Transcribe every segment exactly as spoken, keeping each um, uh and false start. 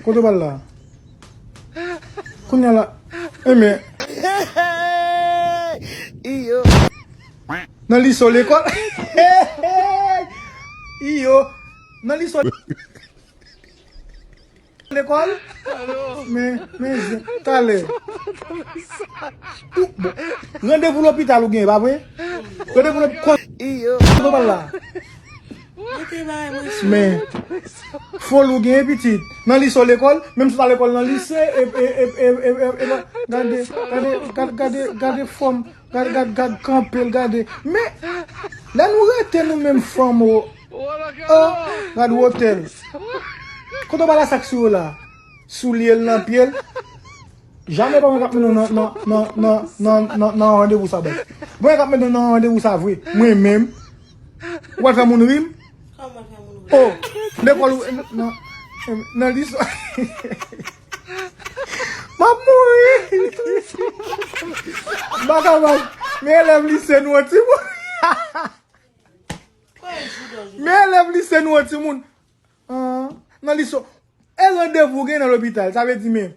Kote w pral la? Kounye a la. Enben. Iyo. Nan lise w lekòl. Iyo. Nan lise w lekòl. Men, men, zen, talè. Ou, bon. Randevou lopital ou gen, pa vre? Randevou lopital. Iyo. Kote w pral la? Mete bagay mwen sou. Men, foli w gen pitit. Nan lise w lekòl, menm si w ta lekòl nan lise, e, e, gade, gade, gade, gade, gade fòm, gade, gade, gade kanpe l, gade. Men, lè nou rete nou menm fanm, o, o, gade wotè l. Kote w pral la, sa k sou yo la? Soulye l nan pye l. Jamè pa mwen k ap mennen w nan, nan, nan, nan, nan, nan, nan randevou sa, baz. Mwen k ap mennen w nan randevou sa vre. Mwen menm. W al fè moun ri m? Kòman fè moun ri? Oh, lekòl ou, nan, nan lise. M ap mouri. M pa kapab. Men elèv lise nou an timoun. Men elèv lise nou an timoun. Ah, nan lise. E randevou gen nan lopital. Sa vle di men.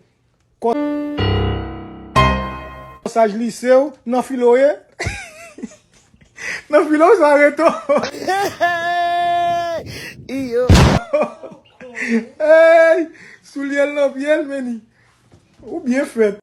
Kò-, kòsaj lise w, nan file w ye. Nan file w sa rete w. Iyo. Ey, soulye l nan pye l, meni. Ou byen fèt.